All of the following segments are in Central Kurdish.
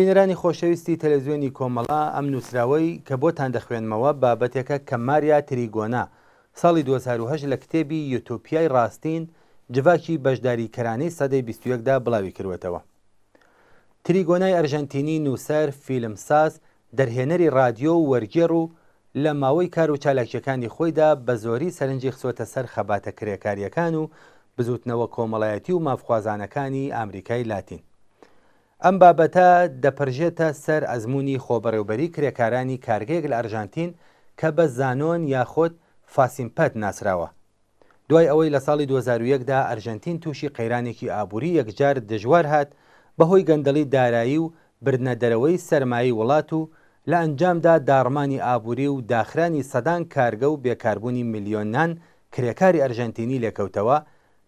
بینەرانی خۆشەویستی تەلەزیۆنی کۆمەڵە، ئەم نووسراوەی کە بۆتان دەخوێنمەوە بابەتێکە کە ماریا تریگۆنا ساڵی 2008 لە کتێبی یۆتۆپیای ڕاستین، جڤاکی بەشداریکەرانەی سەدەی 21 دا بڵاوی کردووەتەوە. تریگۆنای ئەرژەنتینی نووسەر، فیلمساز، دەرهێنەری ڕادیۆ و وەرگێڕ و لە ماوەی کار و چالاکییەکانی خۆیدا بە زۆری سەرنجی خستووەتە سەر خەباتە کرێکارییەکان و بزووتنەوە کۆمەڵایەتی و مافخوازانەکانی ئامریکای لاتین. ئەم بابەتە دەپرژێتە سەر ئەزموونی خۆبەڕێوبەری کرێکارانی کارگەیەک لە ئەرژانتین کە بە زانۆن یاخود فاسیمپەت ناسراوە. دوای ئەوەی لە ساڵی 2001 دا ئەرژەنتین تووشی قەیرانێکی ئابووری یەکجار دژوار هات بەهۆی گەندەڵی دارایی و بردنە دەرەوەی سەرمایەی وڵات و لە ئەنجامدا داڕمانی ئابووری و داخرانی سەدان کارگە و بێکاربوونی ملیۆنان کرێکاری ئەرژەنتینی لێکەوتەوە،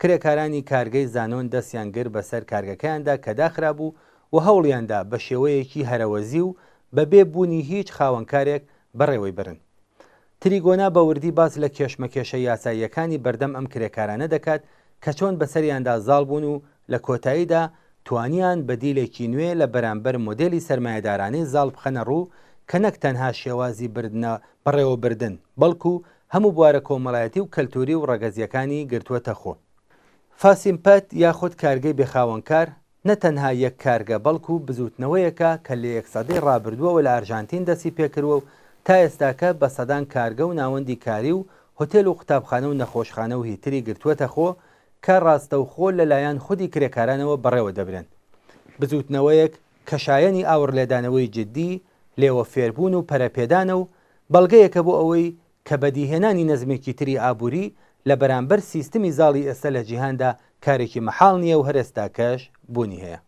کرێکارانی کارگەی زانۆن دەستیان گرت بەسەر کارگەکەیاندا کە داخرابوو و هەوڵیاندا بە شێوەیەکی هەرەوەزی و بەبێ بوونی هیچ خاوەنکارێک بەڕێوەی بەرن. تریگۆنا بە وردی باس لە کێشمەکێشە یاساییەکانی بەردەم ئەم کرێکارانە دەکات کە چۆن بەسەریاندا زاڵ بوون و لە کۆتاییدا توانیان بەدیلێکی نوێ لە بەرامبەر مۆدێلی سەرمایەدارانەی زاڵ بخەنە ڕوو کە نەک تەنها شێوازی بردنە بەڕێوەبردن بەڵکو هەموو بوارە کۆمەڵایەتی و کەلتوری و ڕەگەزییەکانی گرتووەتە خۆ. فاسیمپەت یاخود کارگەی بێخاوەنکار نە تەنها یەک کارگە بەڵکو بزووتنەوەیەکە کە لە یەک سەدەی ڕابردووەوە لە ئارژانتین دەستی پێکردووە و تا ئێستاکە بە سەدان کارگە و ناوەندی کاری و هۆتێل و قوتابخانە و نەخۆشخانە و هیتری گرتووەتە خۆ کە ڕاستەوخۆ لە لایەن خودی کرێکارانەوە بەڕێوە دەبرێن. بزووتنەوەیەک کە شایەنی ئاوڕلێدانەوەی جددی، لێوە فێربوون و پەرەپێدانە و بەڵگەیەکە بۆ ئەوەی کە بەدیهێنانی نەزمێکی تری ئابووری لە بەرامبەر سیستمی زاڵی ئێستا لە جیهاندا کارێکی مەحاڵ نییە و هەر ئێستاکەش بوونی هەیە.